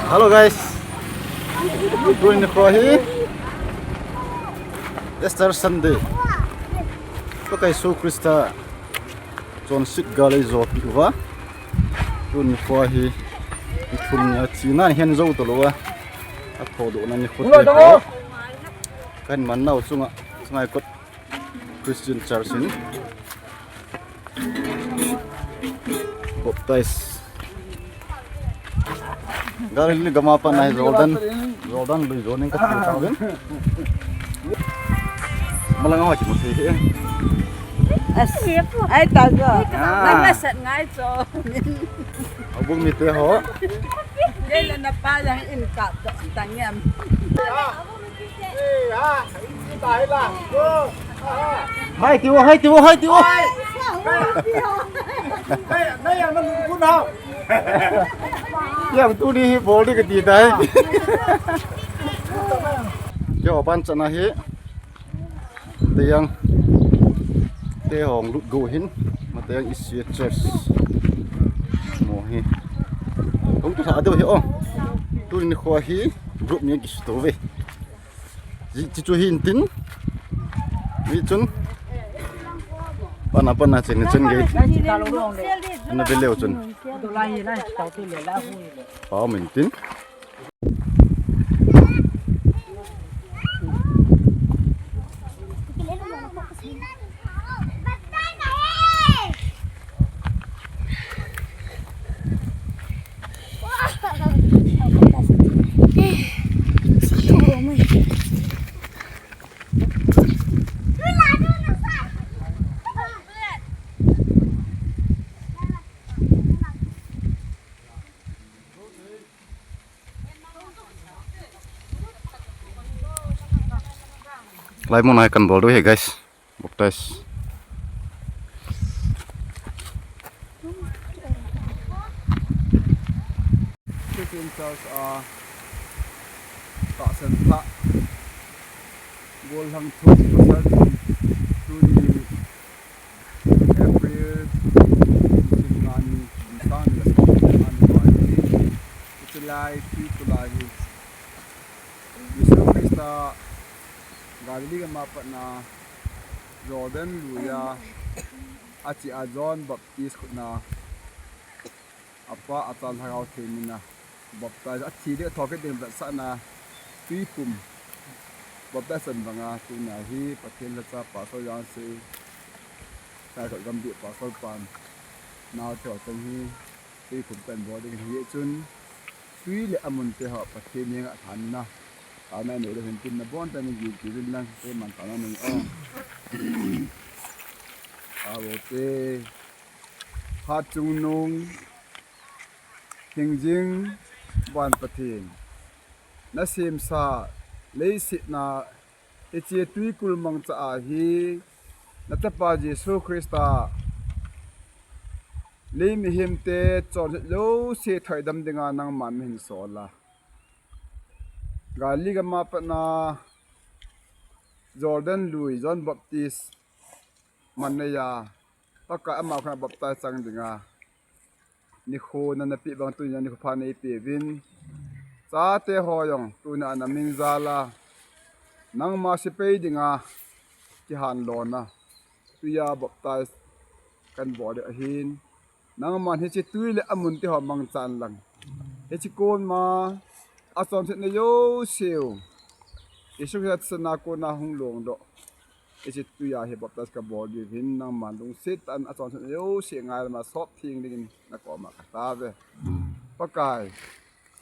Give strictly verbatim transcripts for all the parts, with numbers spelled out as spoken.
Hello guys. Tuni nikho hi Easter Sunday. Pakai Jesu Christa chonset gal eijopi uva. Tuni nikho hi ithum nia thina hin jou talou a. Athodohna nikho te ho. Kahin man nau chunga, Sangaikot Christian Church in baptize. Galilee gam a pat na hi Jordan, Jordan lui jon in kati tauvin. Malang a kimu thei hi. As, ai ta jo. Ah. Nang na sat ngai jo. Abung mite ho. Dei la na pa yang in ka to tang em. Hai tiu, hai tiu, hai tiu. Yang tuni hi bol ding kati tai. Keiho pan chan ahi. Tayang te hung lut go hin, Matayang E C A Church mo hi. Hung tu sa deu hi o. Tuni nikho hi group ni kisu to ve. Ji, ji chu hin tin. Ni chun. Pana pana chen chen ge. Na ve leu chun. Pa min tin. Lai mun a hi kan bol diu ahi guys. Baptize. Christian Church a tahsan thah gollhang thu pasal tuni April, kum nga ni, kum sang ni le som nga ni pa hi, hiche lai, tui kul a hi, Jesu Christa Galilee gam a pat na Jordan lui a, ache a John Baptist khut na, apa, Achan, Lhagao Theng min a baptize, athi ding, athokit ding vetsahna, tuiphum baptize chan banga, tuna hi Pathen lhacha Pastor Jangsei, Saikot Gambih Pastor pan, naote ho cheng hi, tuiphum kan bol ding hi chun, tui le amun te ho Pathen henga lhanna, taona nei lou hin tin nabon tah in gin tivin lang, eiman taona nei o. Abo te, Hatchungnung, hingjing, van Pathen, nasemsa, leiset na, hiche tuikul mangcha a hi, nachapa Jesu Christa, lei mihem te chonset jouse thoidam dinga nangman nahin sol a. Galilee gam a pat na Jordan lui John Baptist man neiya, Pakai ama khut a baptize chang dinga nikho nanapeh bang tunia nikho pha neipeuvin. Chate ho jong tuna namin jal a, nangma sepai dinga kihan lona, tuia baptize kan bol ding ahin. Nangman hiche tui le amun te ho mangchan lang, hiche koma achonsetna jouseu Jesu Christa thisan a kona hung longdoh, hiche tuia hi baptize kabol diu hin, nangman lungset tah in achonsetna jouse ngailama sop theng dingin nakoma katao ve. Pakai,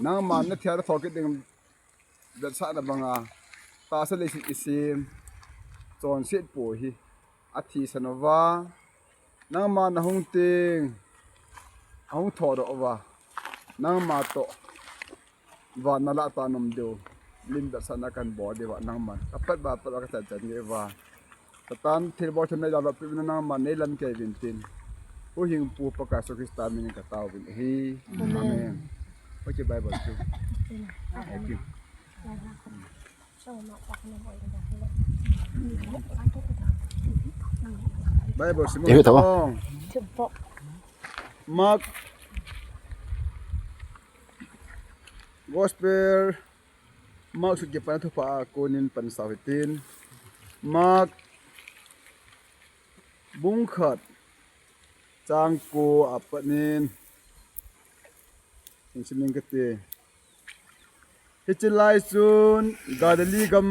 nangman nathiat nathokit ding vetsahna banga, tahsa leiset isem, chonset po hi athisan uva, nangma nahung teng, ahung thodoh uva, nangma toh van nalah tah a um diu, lim vetsahna kan bol diuva nangman kapat ba pat uva kachan chan gei uva, Satan thilbol thil nei jalou peh uvin, nangman neilam kei uvin tin, Huhhingpu Pakai Jesu Christa min in katao uvin ahi. Amen. Amen. Okay, Bible chu. Thank you. Bible simu. Mark. Gospel Mark sut kipana thupha a konin pansau hitin. Mark bung khat chang ko a panin. Hin simin kati. Hiche lai chun Galilee gam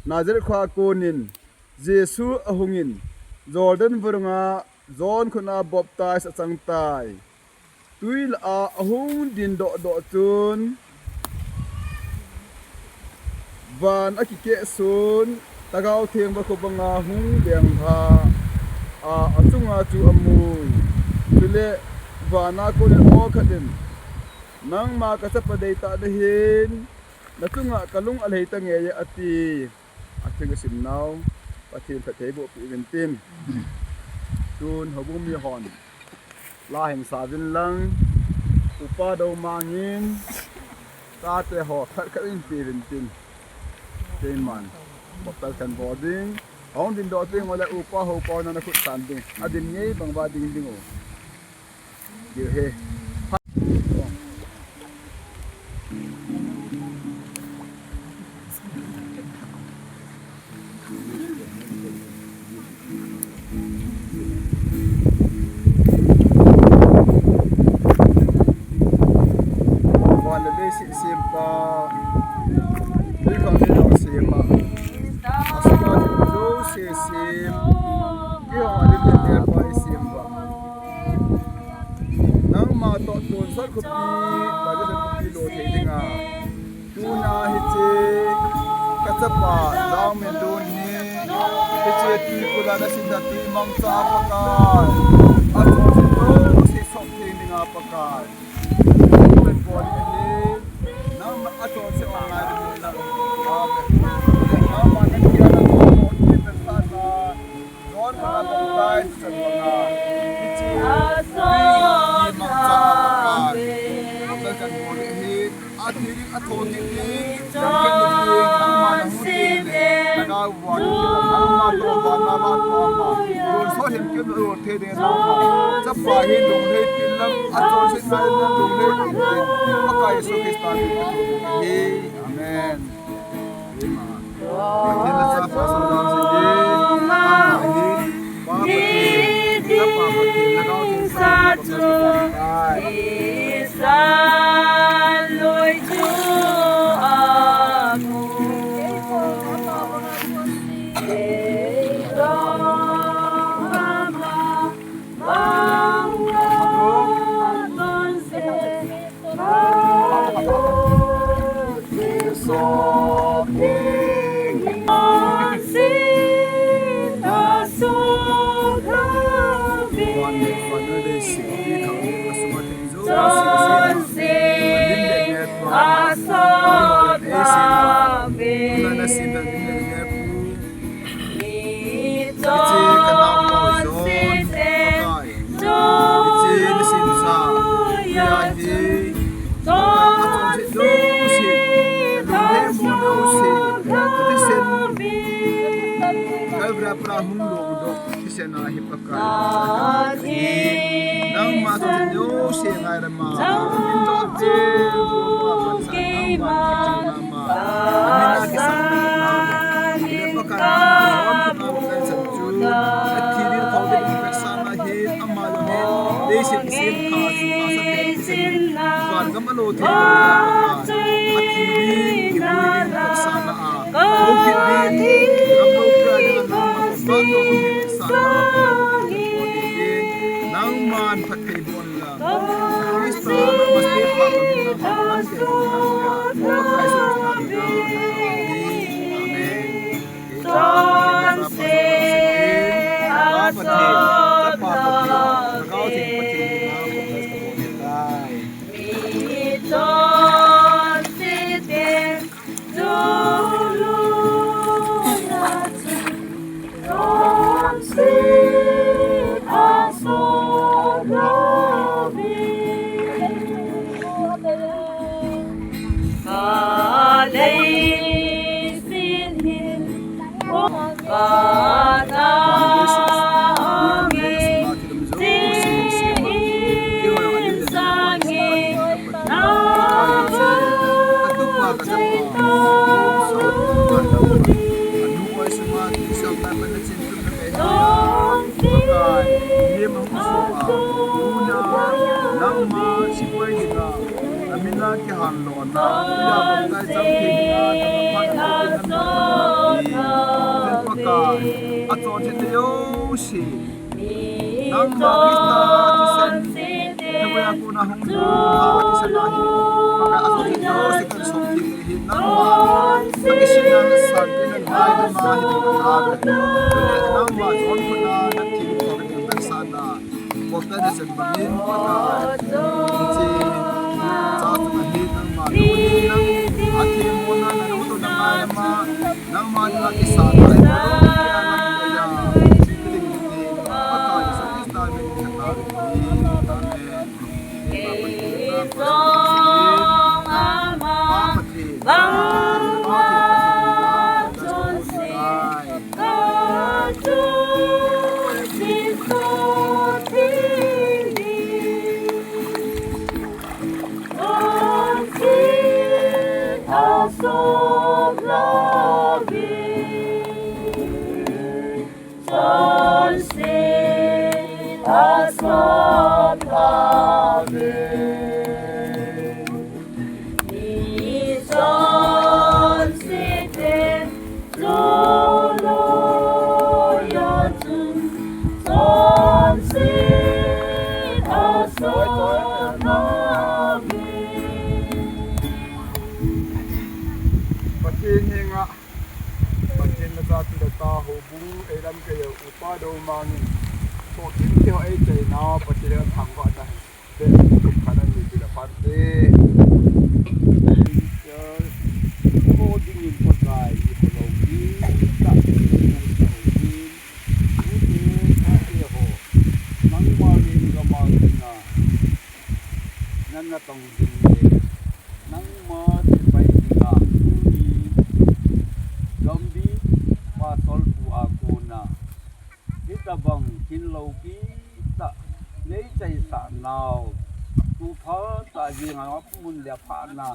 Nazareth khoa konin Jesu ahungin Jordan vurunga John khutna baptize achang tai. Tui lah a ahung din dohdoh chun van akikeh sun, Lhagao Theng vakhu banga hung leng lha a, achunga chu amui. Chule vana konin aw khat in, "Nangma kachapa deitah nahin, nachunga kalung alhei tange," ati. Atheng asim nau Pathen phatthei boh peh uvin tin. Tun houbung mihon la hin sa uvin lang, upa dou mangin, chate ho khat khat in pe uvin tin. Keiman baptize kan bol ding. Hung din doh ding, ole upa ho ko na khut san ding. Adin ngei bang ba ding ding o. Diu he. Van le leiset sempa, tui khang le lhang sempa, asunga thil jouse sem, keiho a lim le mel pa i sem uva. Nangma toh tonsot khopi, Bible khopi lo thei dinga. Tuna hiche kachapa Jangminlun hi, hiche tui kula nasinna tui mangcha a Pakai, achonset jouse sop thei dinga Pakai, pen bol ahi. Nangma achonset angai ding nang. Amen. Nangma nakiana tui pen sana. John banga baptize chan banga, hiche tui hi mangcha a Pakai, baptize kan bol ahi. Athi ding, atho ding, ken ding, nangma nahung ding le, Lhagao vang, nangma toh vana la toh ama, tonsot hin ken lo thei ding nangma. Chapa hi lunglhai pin lang, achonset ngai lang lunglhai pin, Pakai Jesu Christa min in. Amen. Pathen le Chapa Jesu Christa min in. Amen. Pa Pathen, Chapa Pathen, Lhagao Theng Pathen. Kalvra pra hung longdoh, kisena hi Pakai. Nangma toh jouse ngai rama. Min toh te, Pakai, nangma kiching nangma. Amina kisang nangma. Ile Pakai nangma, wan nangma, nangma, nangma, athi din thou din, Pakai sana hi, ama lo ne, leiset kisim kha, sa sa te, kisim. Van gam alo thei lo, Pakai. Athi din, kibui din, Pakai sana a. Thokit din, gamlou pia din, nangma toh, nangman phatthei bol inlang. Christa nangma step pa kamin nangma nang te nang pia. Pakai Jesu Christa min in. Amen. Chapa Pathen, Chapa Pathen, Lhagao Theng Pathen, nangma baptize kabol tai. Pan lona, ya ko tai chang thei na, pan ko tin nan ko ti. Ven Pakai, a chon thei te yo si. Nangma Krista thisan, thei ya ko na hung na, a thisan na hi. Pakai a chon thei te yo si kan song thei hi. Nangma, a thisan na san thei na ngai na hi na. Nangma chon thei na, na thei ko na san na. Botana sen bangin, Pakai, hiche, cha chunga hi nangma lungin nang, athemmona nalungtona ngai ma, nangma dinga kisa ngai ma, lungin nang ya, hiling hitin, Pakai Jesu Krista min in, amen. Amen. Pathen henga, Pathen na cha chu da ta houbung, ei lamkai a upa dou mangin, tohkim keiho ei chaina, Pathen a thangvah ta hen. Te, kum khat a ni ti la pan te. Teacher, ko dingin Pakai, i ko lo ki, ta, ko lo ki, ko lo ki, ko lo ki, ko lo ki, nangma min gama dinga, nana tong ding le, nangma sepai dinga, tuni, Gambih, Pastor pu a kona, hitabang, kin lo ki, ta, nei chaisah nau, tu pha, ta, jing a, mun le pha na.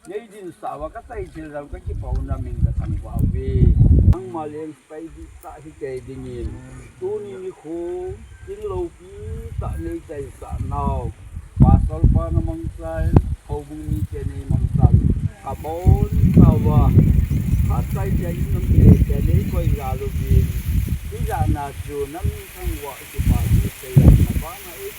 Nei dinsah uva ka chai thil jong ka kipah u na min ka thangvah uve. Nangma leng sepai dihtah hi kei dingin. Tuni nikho, kin loupi tah nei chaisah nau. Pastor pa na mangcha in, houbung mite nei mangcha in. Ka bon chauva. Ka chai thei in nam te te nei koi jal uvin. Hijeh a chu na min thangvah kipa thu sei a na bana ei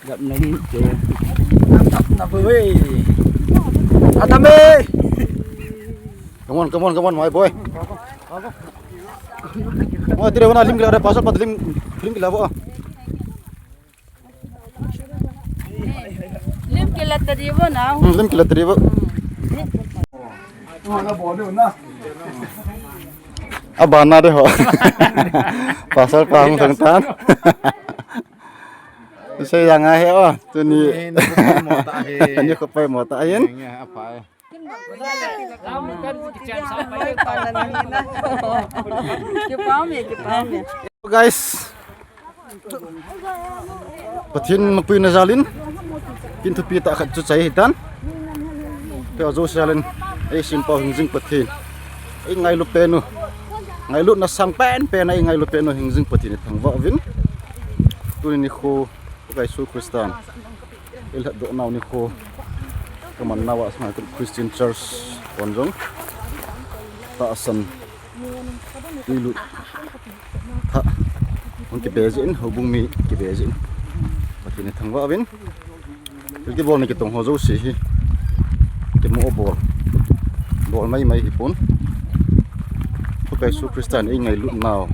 Gap na ni, che. Gap na, boy. Atam e. Come on, come on, come on, my boy. Mo tire wana lim kila, pastor pa lim, lim kila bo. Lim kila tadi bo na. Hmm, lim kila tadi bo. Abana de ho. Pastor pa hung sang tan. Sei jang ahi o, tuni. Ni ko pai mo ta hin. Ni ko pai mo ta hin. Ni a pai. Kipah me, kipah me. Guys. Pathen mapuina jal in. Kin thupi tah khat chu chai hitan. Te ajo jal in. Ei simpau hingjing Pathen. Ei ngailu penu. Ngailutna sang pen pen ei ngailu penu hingjing Pathen i thangvah uvin. Tuni nikho. Pakai Jesu Christan. Ilhat doh nau nikho. Kaman nau a Sangaikum Christian Church. Wan jong. Tahsan. Tuilut. Tha. Hung kibe jin, houbung mi kibe jin. Pathen i thangvah uvin. Thil kibol ni kitong ho jouse hi. Kimu bol. Bol mai mai hi pon. Pakai Jesu Christan ei ngailut nau.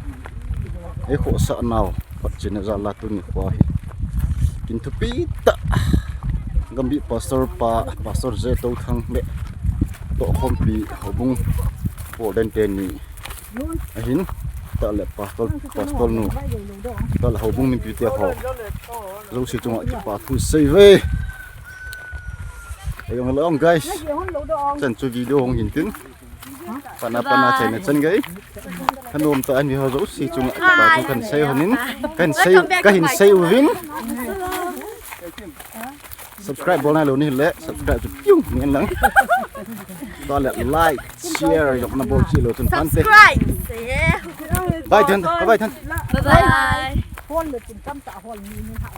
Ei khohsah nau. Pathen a jal a tuni nikho hi. Kin thupi tah. Gambih pastor pa, pastor je to thang le. Tohkhompi houbung. Paul den teni. Ahin. Tah le pastor, pastor nu. Tah le houbung mipi te ho. Jouse chunga kipa thu sei ve. Ei ong long guys. Chan chu video hung hin tin. Pana pana chai na chan gai. Kanom ta an vi ho jouse chunga kipa thu kahin sei honin. Kahin sei, kahin sei uvin. Subscribe bol nailou nahile, subscribe chu piu men lang. Tua le like, share jong nabol cheh lou chun phante. Subscribe. Bye then, bye bye then. Bye bye. Hol le chin tam ta hol ni ni ha.